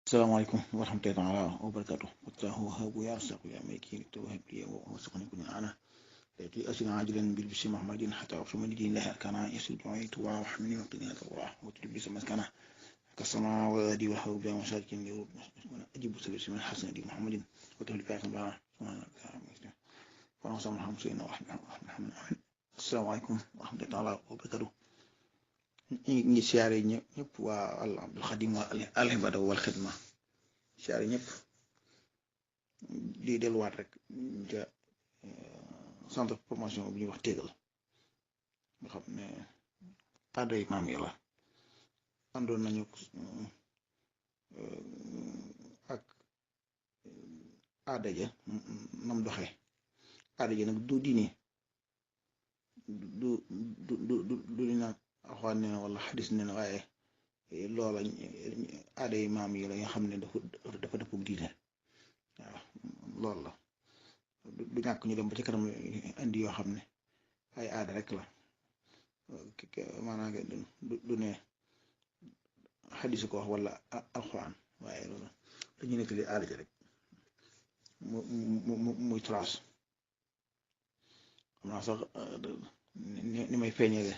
السلام عليكم ورحمة الله تعالى وبركاته. والله وهاب يرزق يا ملكي توهب لي ووثقني كن أنا التي أسن عاجلا بالبشر محمد حتى أعصم من دين الله كان يسود دعيت وحمني وقني الله وتلبس مسكنه كالسماء والذي والحوب يا مساكين أجيب سبيل من حسن دي محمد وتهل فاكم بها ونصر محمد سيدنا محمد. السلام عليكم ورحمة الله تعالى وبركاته. ñi siyaare ñëpp waa al Abdul Xadim waa al Hibada wal Xidma siyaare ñëpp di delluwaat rek ca centre de formation bi ñuy wax Tégal nga xam ne aaday maam yi la àndoon nañu ak aada ja nam doxee aada ja nag du diine du li naan axwaan ne na wala xadis ne na waaye loola aada yi maam yi la nga xam ne dafa dëppog diine waaw loolu la du ñàkk ñu dem ba ci kanam indi yoo xam ne ay aada rek la maanaam du ne xadis ko wax wala alxuraan waaye loolu dañu nekk li aada ji rek muy trace xam naa sax ni may feeñeele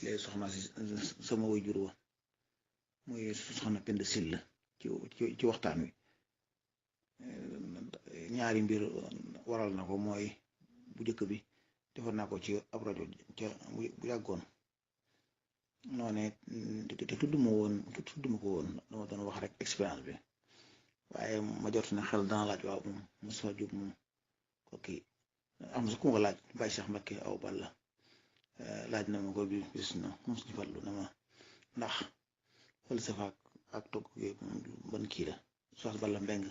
léegi soxna si sama waajur wa muy soxna Penda Sylla ci waxtaan wi ñaari mbir waral na ko mooy bu njëkk bi defar naa ko ci ab rajo ca bu yàggoon noone te tudduma ko woon dama doon wax rek expérience bi waaye ma jot ne xel dana laaj waaw moom Moussa Diop moom kooki am na sa ku ma ko laaj Baye Cheikh Mbacké aw Balla laaj na ma ko bi bis na mos ñu farlu na ma ndax falsafa ak togg yooyu moom ban kii la Oustaz Balla Mbeng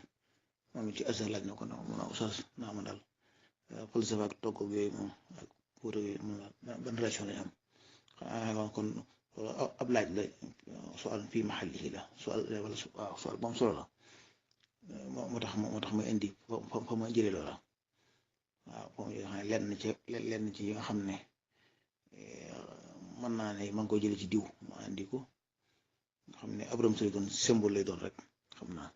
moom ci Azhar laaj na ko na mun a Oustaz naa ma daal falsafa ak togg yooyu moom ak puuta yooyu moom ban relation lañ am xanaa kon ab laaj la sual fii maxallihi la sual wala waaw sual moom solo la moo tax ma indi fa ma jëlee loola waaw foo ma lenn ci yi nga xam ne mën naa ne maa ngi koy jëlee ci diw ma andi ko nga xam ne Abram Sali doon symbole lay doon rek xam naa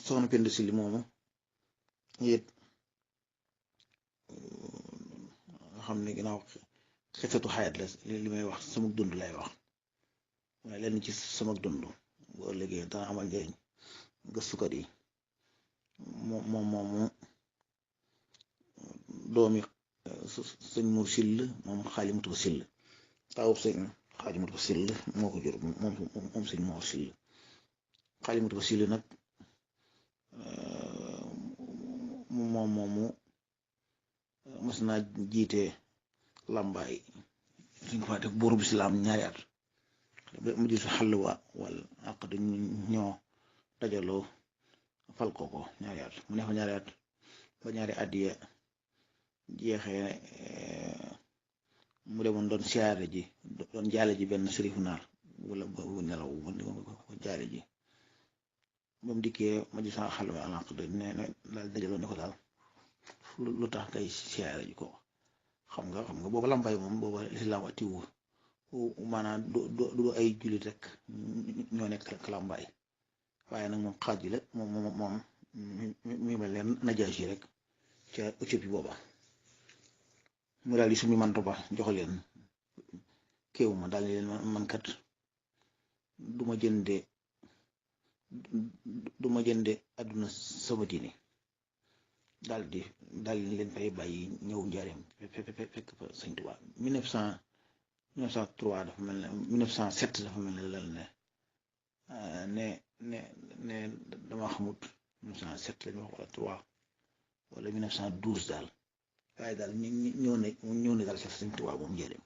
soxna Penda Sylla moomu it nga xam ne ginnaaw xisatu xayat la li may wax sama dund lay wax waaye lenn ci sama dund boo liggéey dana amal njëriñ gëstukat yi moomu doomi sëñ Mor Sylla moom Xaalimatu Ba Sylla taawub sëñ Xaalimatu Ba Sylla moo ko jur moom sëñ Mor Sylla Xaalimatu Ba Sylla nag moomu mas naa jiite làmbaay suñ fa def buuru bislaam ñaari at mu jiitu xàll wal àq dañu ñoo dajaloo fal ko ñaari at mu ne fa ñaari at ba ñaari at ya jeexee mu demoon doon siyaare ji doon jaale ji benn sërifu naar wala bu nelaw bu jaale ji ba mu dikkee ma gis xale ba àlaq ne daal dajaloo ne ko daal lu tax ngay siyaare ji ko xam nga booba lambay moom booba lislaam atiwu maanaam du ay jullit rek ñoo nekk lambay waaye nag moom xaaj ji la moom mi mel leen Najaasi rek ca Éthiopie booba mu daal di sumi manto ba jox leen kéew ma daal leen man kat du ma jënde àdduna sama diine daal leen fay bàyyi ñëw njaareem fekk fa Sëñ Tuubaa 1903 dafa mel ne 1907 dafa mel ne lal ne dama xamut 1907 lañu wax wala 3 wala 1912 daal waaye daal ñëw ne daal ca Sëñ Tuubaa moom njëriñ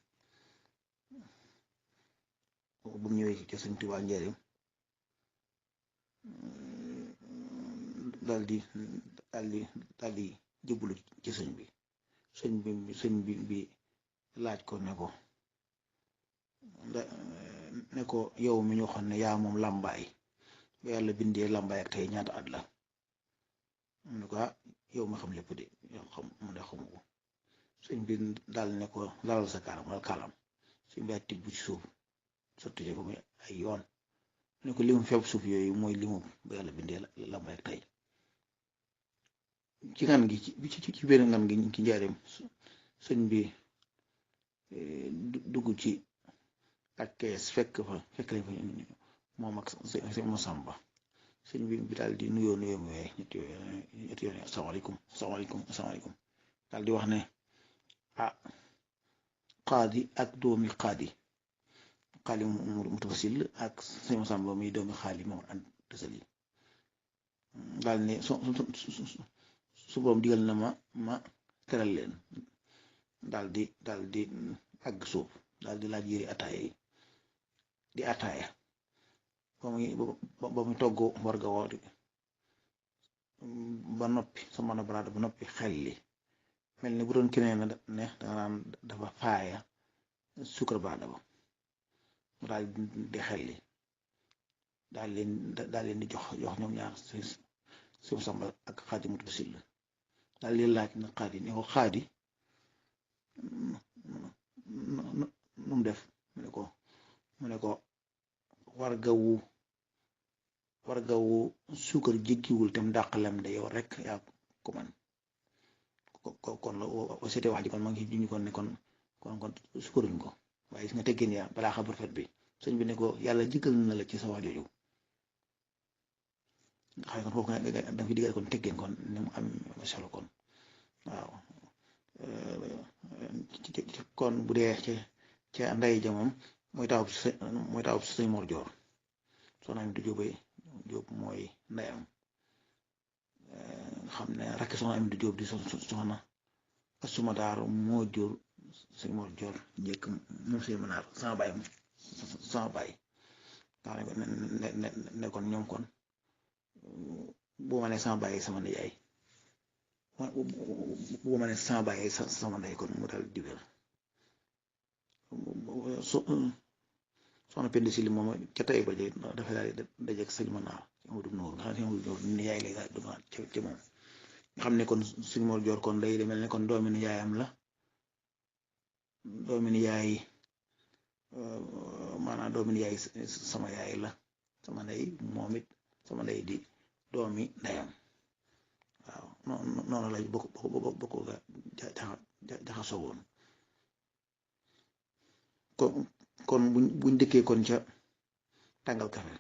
bu mu ñëwee ca Sëñ Tuubaa njëriñ daal di jëbbalu ci sëñ bi laaj ko ne ko yow mi ñu waxoon ne yaa moom làmbaay ba yàlla bindee làmbaay ak tey ñaata at la mu ne ko yow ma xam lépp de yow xam mu ne xamu ko sëñ bi daal ne ko lalal sa kaalam sëñ bi tibb ci suuf sotti ko muy ay yoon ne ko limu feeb suuf yooyu mooy limu ba yàlla bindee la may tey ci ngan gi ci benn ngan gi ci njaareem sëñ bi dugg ci ak kees fekk lañ fa moom ak sëñ Masamba sëñ bi daal di nuyoo mu wee ñetti yoon asalaamaaleykum asalaamaaleykum asalaamaaleykum daal di wax ne ah xaadi ak doomi xaadi mu tafasil ak sëñ Masamba muy doomi xaali moom an tësali daal ne su borom digal na ma teral leen daal di àgg suuf daal di laaj yëri ataaya yi di ataaya ba muy togg warga woo ba noppi sama na baraada ba noppi xel li mel ni bu doon keneen ne danga naan dafa faaya sukkar baraada ba mu daal di xel li daal leen di jox ñoom ñaar si Samba ak xaadi mu tudd Sylla daal leen laaj na xaadi ne ko xaadi nu mu def mu ne ko warga wu suukar jéggiwul tem dàqalem de yow rek yaa ko man kon la seete wax ji kon ma ngi juñu kon ne kon suukaruñ ko waaye gis nga teggin yaa balaa xam rafet bi sëñ bi ne ko yàlla jëkkal na la ci sa wax jooju nga xam ne kon foofu da nga fi diggal kon teggin kon ni mu am solo kon waaw kon bu dee ca nday ja moom mooy taw sëñ Mor Joor soxna Aminta Jóob mooy ndeyam xam ne rakk soxna Aminta Jóob di soxna Asuma Daar moo jur sëñ Mor Joor njëkk moom sëñ Manaar sama baay nga xam ne kon ñoom kon bu ma ne sama baay sama nijaay bu ma ne sama baay sama ndey kon mu dal di wér soxna Penda Sylla moom ca tey ba jëy dafa daal di dajeeg sëñ Manaar ci Amadou Nour nga xam ne Amadou Nour nijaay lay daal doon ci moom nga xam ne kon sëñ Mor Joor kon day mel ne kon doomi nijaayam la doomi nijaay maanaam doomi nijaay sama yaay la sama ndey moom it sama ndey di doomi ndeyam waaw noonu lay bokk ga jaxasoo woon kon buñ dëkkee kon ca tàngal kafe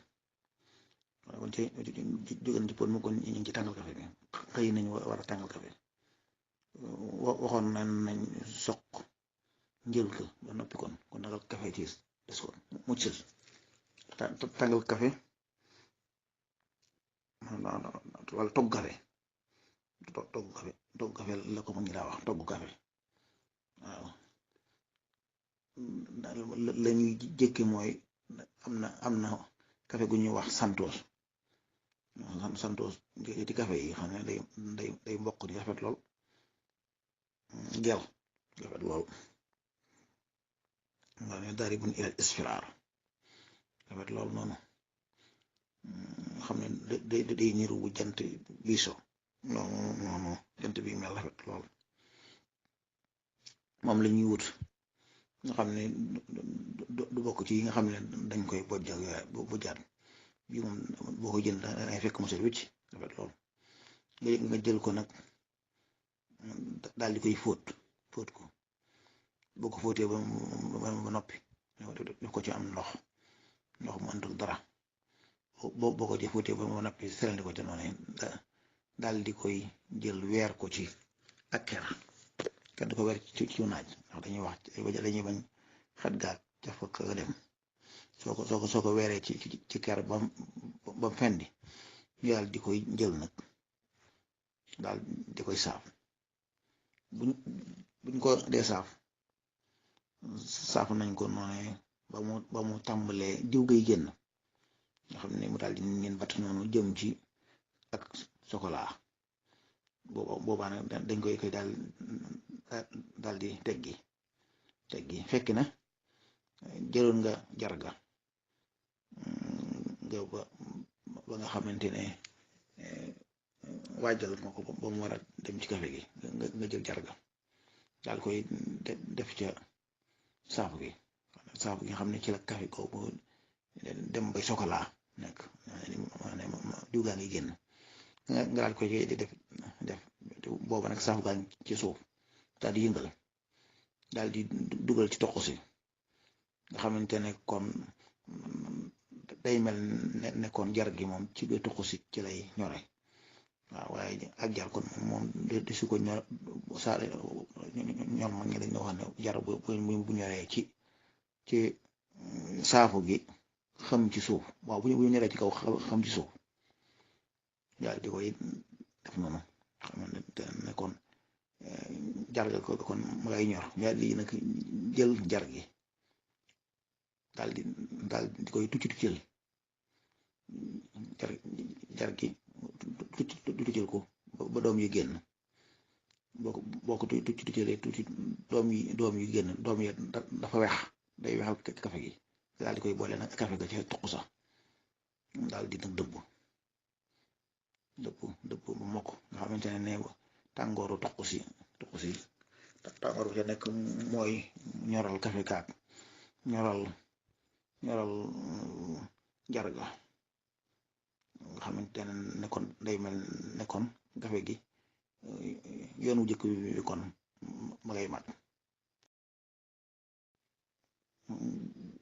kon ci jógan ci pon mu kon ñu ngi ci tàngal kafe bi xëy nañ war a tàngal kafe waxoon nañ soq njël ko ba noppi kon tàngal kafe ci des kon mucc tàngal kafe wala togg kafe la ko mu ngi daa wax togg kafe waaw la ñuy jëkke mooy am na kafe gu ñuy wax santos ci kafe yi xam ne day mboq di rafet lool gel rafet lool nga ne dari bun ilal isfiraar rafet lool noonu xam ne day niru bu jant bi so noonu jant bi mel rafet lool moom la ñuy wut nga xam ne du bokk ci yi nga xam ne dañ koy bojjaat bi moom boo ko jël dangay fekk mu set wicc rafet lool nga jël ko nag daal di koy fóot ko boo ko fóotee ba noppi def ko ci am ndox mu ànd ak dara boo ko ci fóotee ba noppi serandi ko ca noonu daal di koy jël weer ko ci ak ker kenn du ko weer ci naaj ndax dañuy bañ xet gaag ca fokk dem soo ko weeree ci ker ba fendi ñu daal di koy jël nag daal di koy saaf buñ ko dee saaf nañ ko noonu ba mu tàmbalee diw gay génn nga xam ne mu daal di ngeen batt noonu jëm ci ak chocolat boobaa nag dañ koy daal di teggi fekk na jëloon nga jarga nga ba nga xamante ne waajal nga ko ba mu war a dem ci kafe gi nga jël jarga daal koy def ca saafu gi nga xam ne ci la kafe googu dem bay chocolat nekk maanaam diw gaa ngi génn nga daal ko ci di def booba nag saaf gaa ngi ci suuf daal di yëngal daal di dugal ci toq si nga xamante ne kon day mel ne kon jar gi moom ci biir toq si ci lay ñore waaw waaye ak jar kon moom di su ko ñor saa ñoom mag ñi dañ la wax ne jar bu ñoree ci saafu gi xam ci suuf waaw bu ñu ñoree ci kaw xam ci suuf daal di koy def noonu xamante ne kon jar ga ko kon ma ngay ñor daal di nag jël jar gi daal di koy tuccal jar gi tuccal ko ba doom yi génn boo ko tuccalee tuuti doom yi génn doom yi dafa weex day weexal kafe gi daal di koy boole nag kafe ga ca toq sax daal di nag dëbb bu mokk nga xamante ne tàngooru toq si tàngoor bi ca nekk mooy ñoral kafe kaak ñoral jar ga nga xamante ne kon day mel ne kon kafe gi yoonu jëkk bi kon ma ngay mat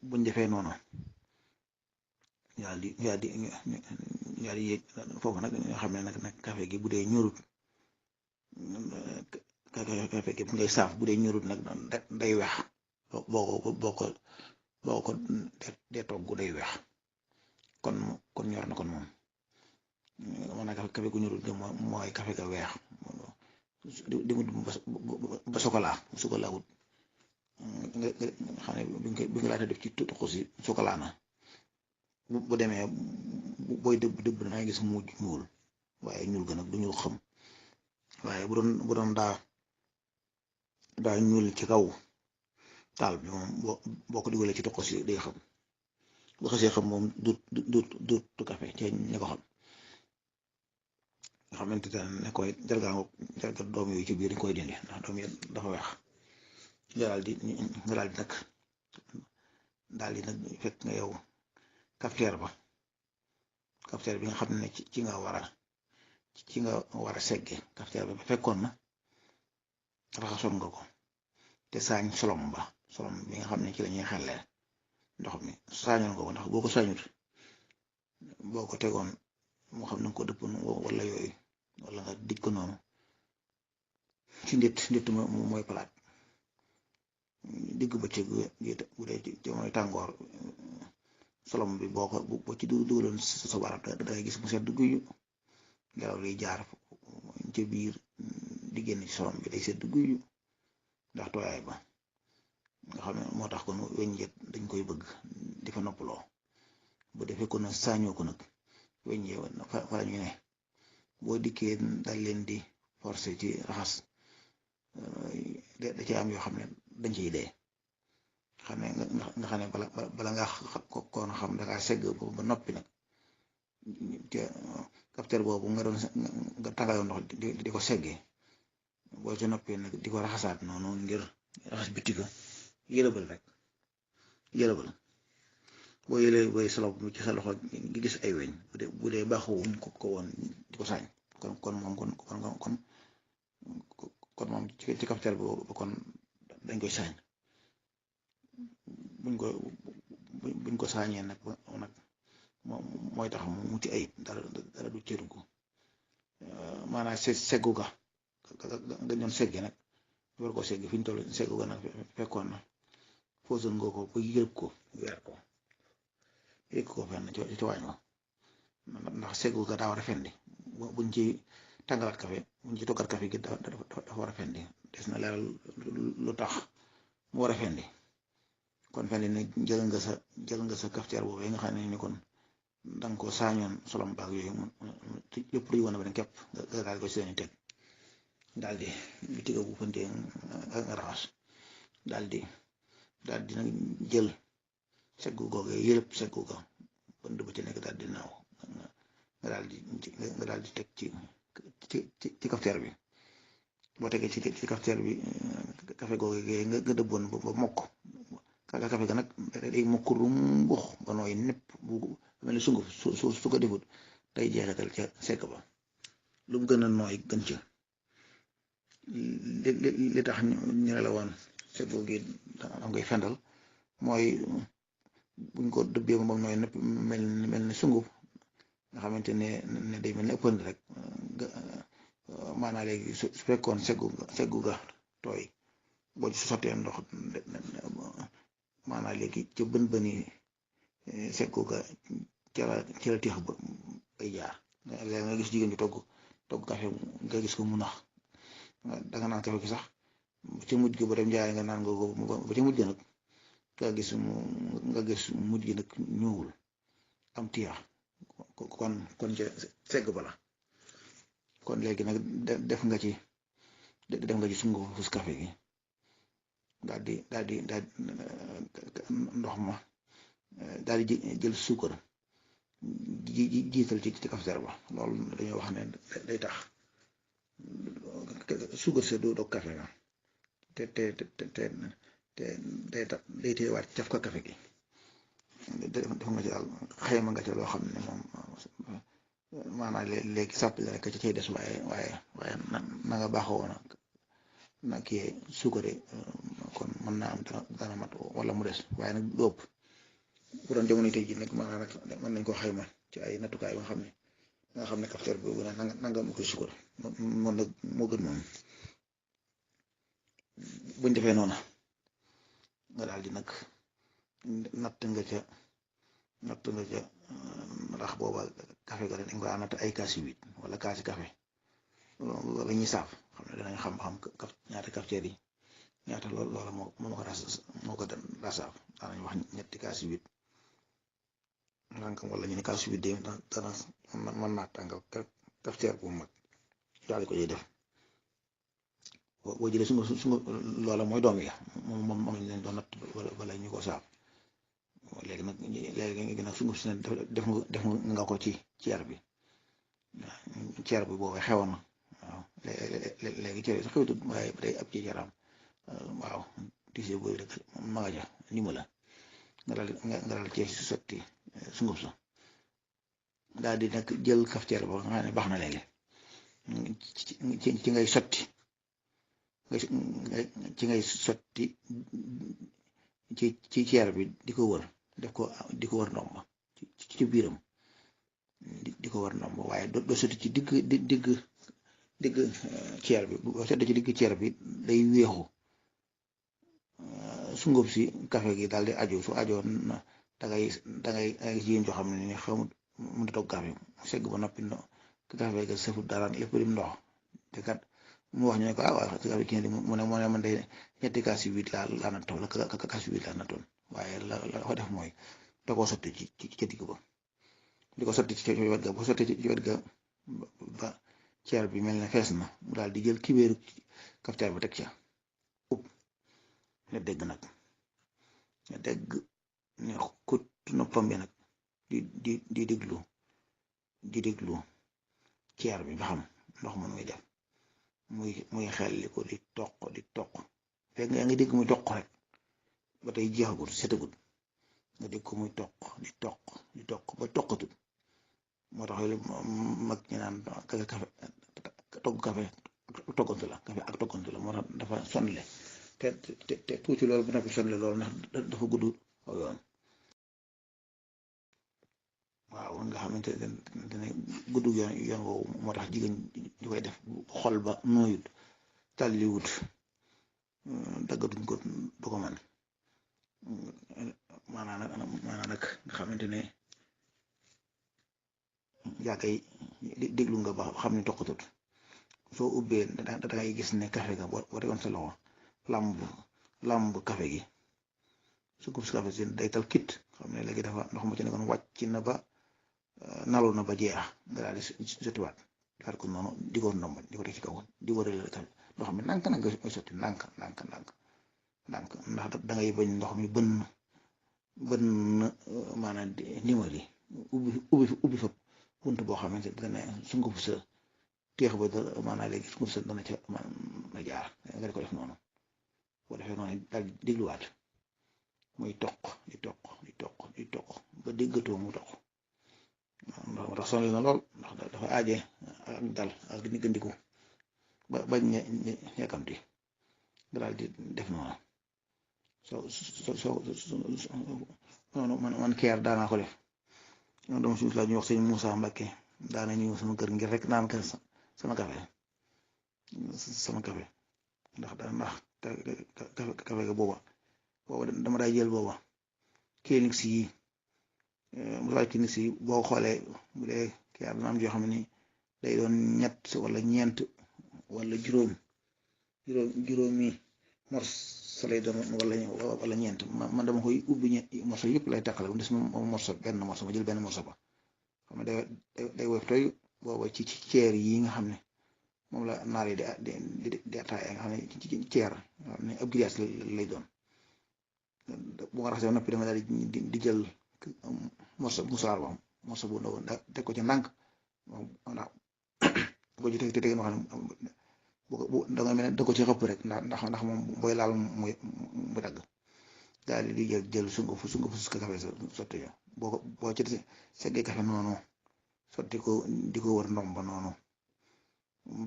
buñ defee noonu yaa di yéeg foofu nag nga xam ne nag kafe gi bu dee ñorut kafe gi bu ngay saaf bu dee ñorut nag day weex boo ko dee togg day weex kon ñor na kon moom maanaam kafe gu ñorut mooy kafe ga weex di ba sokola wut nga xam ne bi nga laata def ci tuxu si sokola na bu demee booy dëbb na ngay gis mujj ñuul waaye ñuul ga nag du ñuul xam waaye bu doon daa ñuul ci kaw taal bi moom boo ko dugalee ci tuxu si day xam bu xasee xam moom du kafe ci ñi ko xam nga xamante ne koy jarga doom yooyu ci biir dañ koy dindi ndax doom yi dafa weex nga daal di nag fekk nga yow cafetière bi nga xam ne ci nga war a segge cafetière ba fekkoon na raxasoon nga ko te saañ solom bi nga xam ne ci la ñuy xellee ndox mi saañoon nga ko ndax boo ko saañut boo ko tegoon moo xam ne nga ko dëppoon wala yooyu wala nga dij ko noonu ci ndett mooy palaat digg bëccëg bu dee jamonoy tàngoor solom bi boo ci dugaloon sa barab da ngay gis mu sedd guyu ngelaw liy jaar ca biir di génn ci solom bi day sedd guyu ndax tooyaay ba nga xam ne moo tax kon weñ yet dañ koy bëgg di fa noppaloo bu defee kon saañoo ko nag weñ yi fa la ñu ne boo dikkee dal leen di forcé ci raxas da ci am yoo xam ne dañ ciy dee xam ne nga xam ne bala nga koon xam dangaa segg boobu ba noppi nag cafetière boobu nga tàngayoon ndox di ko seggee boo ci noppi nag di ko raxasaat noonu ngir raxas bitti ga yërëbal boo yëlee bay salob ci sa loxo gi gis ay weñ bu dee baaxuwuñ ko woon di ko saañ kon moom ci cafetière boobu kon dañ koy saañ buñ ko saañee nag mooy tax mu mucc ayib dara du ci dugg maanaam seggu ga nga doon segge nag war ko segg fi ñu toll seggu ga nag fekkoon na foosoon nga ko ba yëg ko weer ko yëg ko fenn ci waañ wa ndax seggu ga daa war a fendi buñ ci tàngalaat kafe buñ ci toggaat kafe gi dafa war a fendi des na leeral lu tax mu war a fendi kon fendi ne jël nga sa cafetière boobu nga xam ne ni kon danga ko saañoon solom baag yooyu lépp luy wane ba ne képp nga daal ko seeni teg daal di bitiga bu fëntee nga raxas daal di nag jël seggu googe yëlëb seggu ga bënd ba ci nekk daal di naaw nga daal di teg ci cafetière bi boo tegee ci cafetière bi café googe nga dëbboon ba mokk kafe ga nag day mokk rumbux ba nooy nepp bu mel ni sunguf su ko defut day jeexital ca sekk ba lu mu gën a nooy gën ca li tax ñu ne la woon seggu gi da ngay fendal mooy buñ ko dëbbee moom nooy nëpp mel ni sunguf nga xamante ne day mel ni ëppand rek maanaam léegi su fekkoon seggu ga tooy boo ci sottee ndox maanaam léegi ca bëni seggu ga ci la teex ba ay jaar léegi nga gis jigéen ñu togg café nga gis ko mu nax danga naan café gi sax ci mujj gi ba dem jaay nga naan nga ko ba ci mujj gi nag nga gis mujj gi nag ñuul am tiyax kon ca segg ba la kon léegi nag def nga ci sunguf café gi daal di ndox ma daal di jël suukar jiital ci cafetière ba loolu dañoo wax ne day tax suukar sa doo café ga te day teewaat caf ka café gi def nga ci daal xayma nga ci loo xam ne moom maanaam léegi sàppale rek ci cay des waaye na nga baaxoo na kii suukare kon mën naa am dana mat wala mu des waaye nag du ëpp bu doon jamono tey ji nag maanaam nag mën nañ ko xayma ci ay nattukaay nga xam ne cafetière bi nanga ma koy suukar moom nag moo gën moom buñ defee noonu nga daal di nag natt nga ca ndax booba café ga dañ ko natt ay kaasi huit wala kaasi café wala ñuy saaf xam ne danañ xam ñaata cafetière yi ñaata loola moo ko rasaaf daanañ wax ñetti kaasi huit nangam wala ñu ne kaasi huit de dana mën naa tàngal cafetière bu mag daal di ko ciy def boo jëlee su nga loola mooy doom ya moom lañ leen doon natt wala ñu ko saaf léegi nag sunguf si ne def nga ko ci ceer bi ceer bi boobu xewoon na waaw léegi ceer bi sax xewtut waaye day ab ci yaram waaw tisee boobu rek magaja ni mu la nga daal cee sotti sunguf sa daal di nag jël cafetière ba nga xam ne baax na léegi ci ngay sotti ci ceer bi di ko wër di ko wër ndomba ci biiram di ko wër ndomba waaye doo sotti ci digg ceer bi boo sotti ci digg ceer bi day weexu sunguf si café gi daal di aju su ajoo dangay jigéen joo xam ne ni xamut mënut a togg café mu segg ba noppi café ga safut dara lépp dim ndox te kat mu wax ñu ne ko waaw café kii mu ne man day ñetti kaasi huit laa nattoon la kaasi huit laa nattoon waaye la ko def mooy da koo sotti ci digg ba di ko sotti ci wet ga bu sotti ci wet ga ba ceer bi mel ne fees na mu daal di jël kibéeru cafetière ba teg ca ne dégg nag ne dégg ne kut noppam bi nag di déglu ceer bi ba xam ndox ma muy def muy xel li ko di toq fekk nga ngi dégg muy toq rek ba tey jeexagul setagul nga dégg ko muy toq ba toqatul moo tax mag ñi naan kafe togg kafe toggantu la kafe ak toggantu la moo tax dafa sonle te tuuti loolu bu nekk sonle loolu ndax dafa gudd aw yoon waaw nga xamante ne gudd yoon woowu moo tax jigéen di koy def xol ba nooyut tàlliwut daggatuñ ko du ko man maanaam nag nga xamante ne yaa koy déglu nga ba xam ne toqatut soo ubbee dangay gis ne café ga boo tegoon sa loxo lamb café gi sunguf si café si day tal kit xam ne léegi dafa ndox ma ci nekkoon wàcc na ba nalu na ba jeex nga daal di sottiwaat defaat ko noonu di ko ndomba di ko teg ci kaw di wërale café ndox mi ndànk nag nga sotti ndànk ndax dangay bañ ndox mi bënn maanaam nimali ubbi fa bunt boo xamante dana sunguf sa teex ba maanaam léegi sunguf sa dana ca na jaar nga di ko def noonu boo defee noonu daal di dégluwaat muy toq di toq ba déggatoo mu toq ndax moo tax sonal na lool ndax dafa aaje ak dal ak niggandiku bañ ñeekamti nga daal di def noonu noonu man keer daanaa ko def dama suñu la ñuy wax sëñ Moussa Mbacke daana ñëw sama kër ngir rek naan ka sama café ndax café ga booba dama day jël booba Kleenex yi mosal Kleenex yi boo xoolee bu dee kii dana am joo xam ne day doon ñett wala ñeent wala juróomi morso lay doon wala ñeent man dama koy ubbi morso yëpp lay taqale bu des moom morso benn morso ma jël benn morso ba xam ne day woyof toy booba ci ceer yi nga xam ne moom la naar yi di ataaya nga xam ne ci ceer nga xam ne ab grillage lay doon bu nga raxasee ba noppi da nga daal di jël musaar ba morso bu ndaw teg ko ci ndànk waaw boo ci teg noo xam ne bu da nga mel ne da ko ci xëpp rek ndax moom booy laal mu dagg daal di jël sungufu kafe sotti yo boo ci seggee kafe noonu sotti ko di ko wër ndomba noonu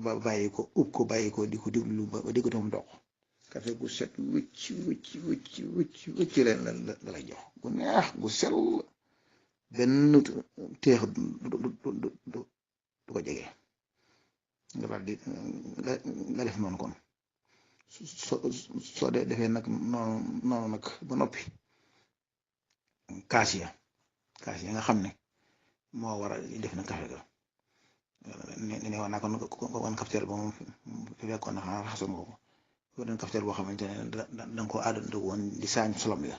ba bàyyi ko ub ko bàyyi ko di ko diglu ba digg toom ndox kafe gu set wëcc la lay jox gu neex gu sell benn teex du ko jege nga daal di nga def noonu kon soo defee nag noonu nag ba noppi kaas ya nga xam ne moo war a def na kafe ga ne war naa ko wan cafetière ba moom fi fekkoon na xanaa raxasoon nga ko doon cafetière boo xamante ne danga ko àdduna woon di saañ solom ya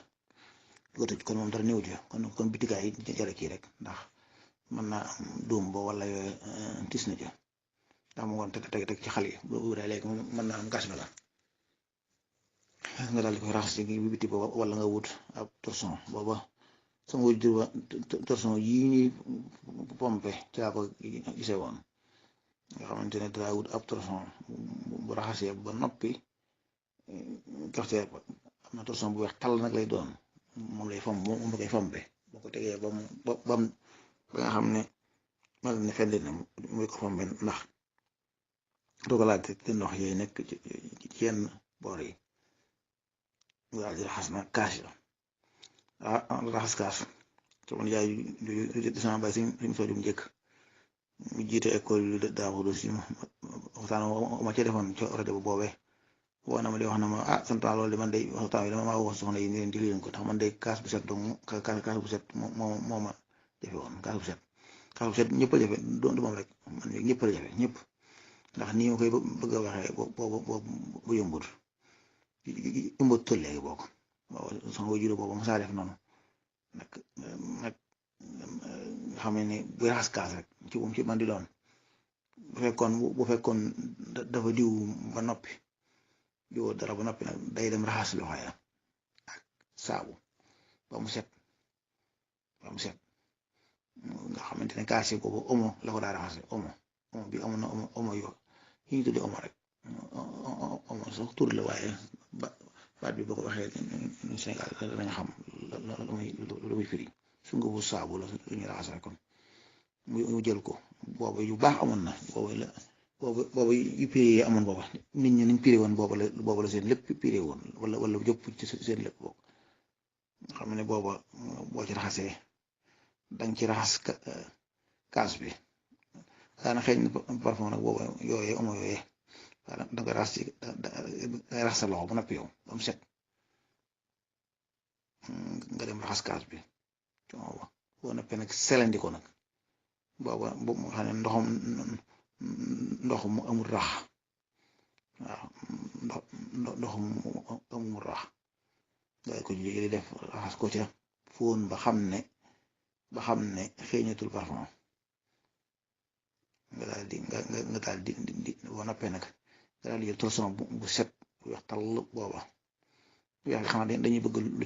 di ko tëj kon moom dara néew ci kon bitikaay yi jare kii rek ndax mën naa dóom ba wala yooyu tis na ja ndax mu woon teg ci xal yi bu dee léegi mën naa am gas la nga daal di koy raxas ci bi biti booba wala nga wut ab torson booba sama wujur ba torson yii ñuy pompe ci laa ko gisee woon nga xamante ne dara wut ab torson bu raxasee ba noppi cafetière ba am na torson bu weex tàll nag lay doon moom lay fomp moom la koy fompe boo ko tegee ba nga xam ne mel ne fenn na muy ko fompe ndax dogalaat te ndox yooyu nekk ci yenn boor yi mu daal di raxas na kaas yi raxas kaas te man yaay du sama bay suñ soo jum njëkk mu jiite école yu daaxudu si waxtaan ma ci defoon ci rajo bu boobee woo na ma di wax na ma santaan loolu de man day waxtaan yi dama maa wax soxna yi ni leen di leen ko tax man day kaas bu set donc kaas bu set moo ma jafe woon kaas bu set ñëpp a jafe du moom rek man ñëpp a jafe ñëpp ndax nii ma koy bëgg a waxee bu yombut léegi boo ko sama wajur boobu ma saa def noonu nag nga xam ne bu raxas kaas rek ci moom ci man di doon bu fekkoon dafa diw ba noppi diwoo dara ba noppi nag day dem raxas loxo ya ak saabu ba mu set nga xamante ne kaas yi boobu omo la ko daa raxase omo bi amoon na omo yo yi ñu tuddee omo rek omo sax tur la waaye baat bi boo ko waxee Sénégal danañ xam lu muy firi sungufu saabu la ñu raxas rek kon mu jël ko boobu yu baax amoon na boobu yu piré yi amoon booba nit ñi niñ piré woon booba la seen lépp piré woon wala jëpp ci seen lépp bokk nga xam ne booba boo ci raxasee danga ci raxas kaas bi daana xeeñ parfum nag booba yooyee amoo yooyee da nga raxas ci dangay raxas sa loxo ba noppi yow ba mu set nga dem raxas kaas bi boo noppee nag selandi ko nag booba boobu nga xam ne ndox mu amul rax waaw ndox mu amul rax nga ko jëli def raxas ko ca fóon ba xam ne xeeñatul parfum nga daal di boo noppee nag nga daal di jël torsion bu set bu weex tàll booba weex xanaa dañuy bëgg lu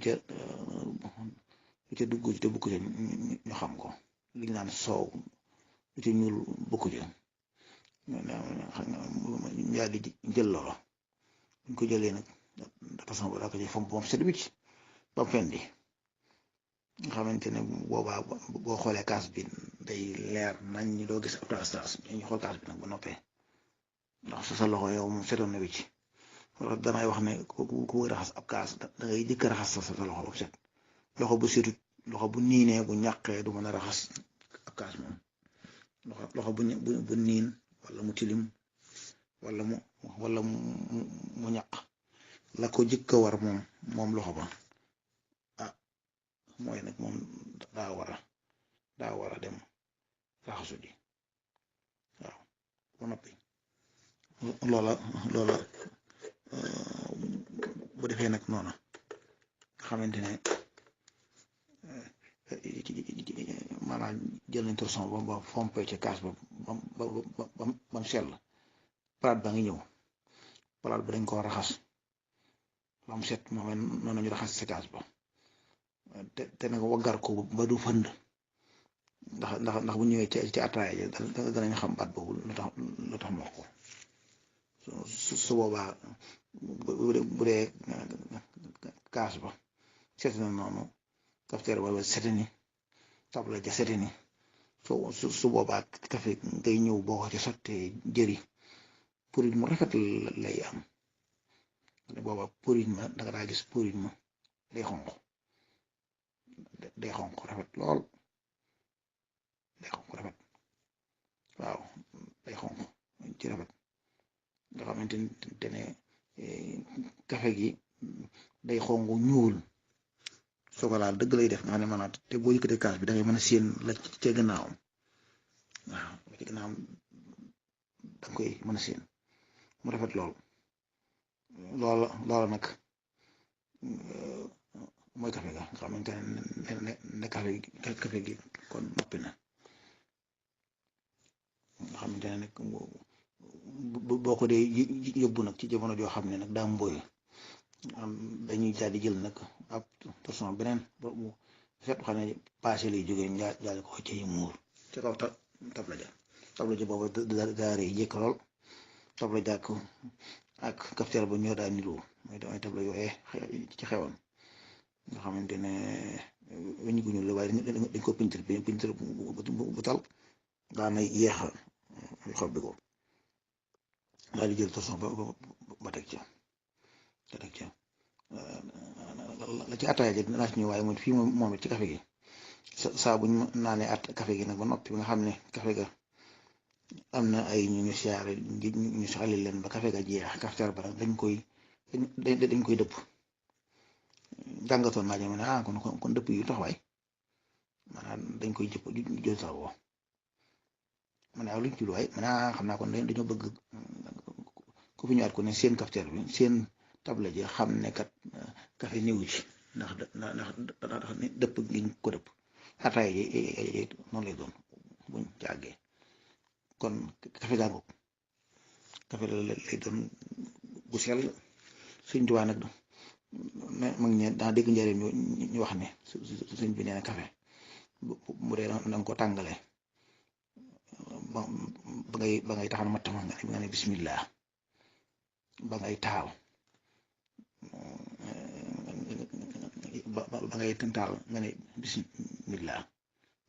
ca dugg te bukk ca ñu xam ko li ñu naan soow lu ca ñuul bukk ca yaa di jël loola buñ ko jëlee nag torsion bu daa ko ci fomp moom set wicc ba mu fendi nga xamante ne boobaa boo xoolee kaas bi day leer nañ ñi doo gis ab taas ñu xool kaas bi nag ba noppee ndax sa loxo yow moom setoon na wicc wala damay wax ne ku raxas ab kaas da ngay jëkk raxas sa loxo ba set loxo bu setut loxo bu niinee bu ñàqee du mën a raxas ab kaas moom loxo bu niin wala mu tilim wala mu ñaq la ko jëkk a war moom loxo ba ah mooy nag moom daa war a dem raxasu ji waaw ba noppi loola bu defee nag noona nga xamante ne maanaam jël nañ torsion ba fompee ci kaas ba bam sell palaat ba ngi ñëw palaat ba dañ ko raxas ba mu set moom noonu ñu raxas ci kaas ba te nag waggar ko ba du fënd ndax bu ñëwee ci ataaya ji danañ xam baat boobu lu tax moo ko su boobaa bu dee kaas ba set na noonu cafetière ba sete ni tabla ja sete ni su boobaa café ngay ñëw boo ko ci sottee jëri purit mu rafet lay am booba purit ma danga daa gis purit ma day xonq rafet lool day xonq rafet waaw day xonq ci rafet nga xamante ne café gi day xonq ñuul sokolaa dëgg lay def nga xam ne maanaam te boo yëkkatee kaas bi da ngay mën a séen la ca gannaawam waaw la ca gannaawam da nga koy mën a séen mu rafet lool loola nag mooy café ga nga xamante ne café gi kon noppi na nga xamante ne nag boo ko dee yóbbu nag ci jamono joo xam ne nag daa mbooy dañuy daal di jël nag ab torsion beneen bu set xam ne passé lay jógee jaal ko ci muur ci kaw tabla ja boobu daa rëy jékk lool tabla ja ak cafetière ba ñoo daa niroo mooy damay tabla yooyee ci xewoon nga xamante ne weñ gu ñuul la waaye dañ ko pintir bu tal daana yeexa xob bi ko daal di jël torsion ba teg ca la ci ataaya ji dinaa ci ñëw waaye mooy fii moom it ci café gi saa buñ naanee café gi nag ba noppi nga xam ne café ga am na ay ñu siyaare ñu saxali leen ba café ga jeex cafetière ba nag dañ koy dëpp jàngatoon naa ji ma ne kon dëpp yu tax waay maanaam dañ koy jël sax woo ma ne luñ ci lu waay ma ne xam naa kon dañoo bëgg ku fi ñëwaat ko ne seen cafetière bi seen table ji xam ne kat café néewu ci ndax dëpp giñ ko dëpp ataay yi noonu lay doon buñ ci àggee kon café gaa ngoog café la lay doon bu sell suñ tuwaa nag mag ñe daa dégg njëriñ ñu wax ne suñ bi nee na café bu dee danga ko tàngale ba ngay taxan mattama nga ne bismillah ba ngay taal ba ngay taal nga ne bismillah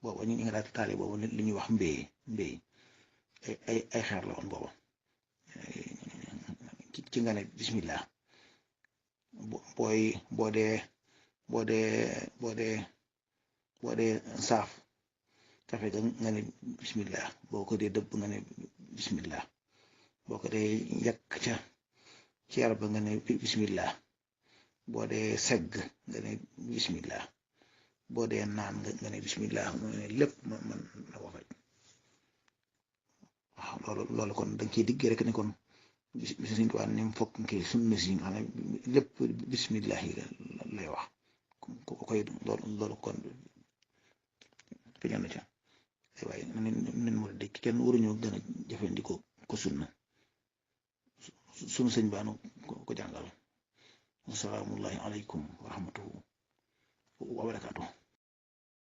booba ñu nga daal taale boobu li ñuy wax mbéy ay xeer la woon booba ci nga ne bismillah boo dee saaf café ga nga ne bismillah boo ko dee dëbb nga ne bismillah boo ko dee yàq ca ceer ba nga ne bismillah boo dee segg nga ne bismillah boo dee naan nga ne bismillah mu ne lépp man na ko faj waaw loolu kon dañ ciy digg rek ne kon bis suñ tuwaan ni mu fokk nki sunna si nga xam ne lépp bismillah yi lay wax ko koy loolu kon feñal na ca waaye nen mu de kenn waruñoo gën a jëfandikoo ko sunna sunu sëñ baanu ko jàngal. Assalaamu aleykum wa rahmatuhu wa barakaatuh.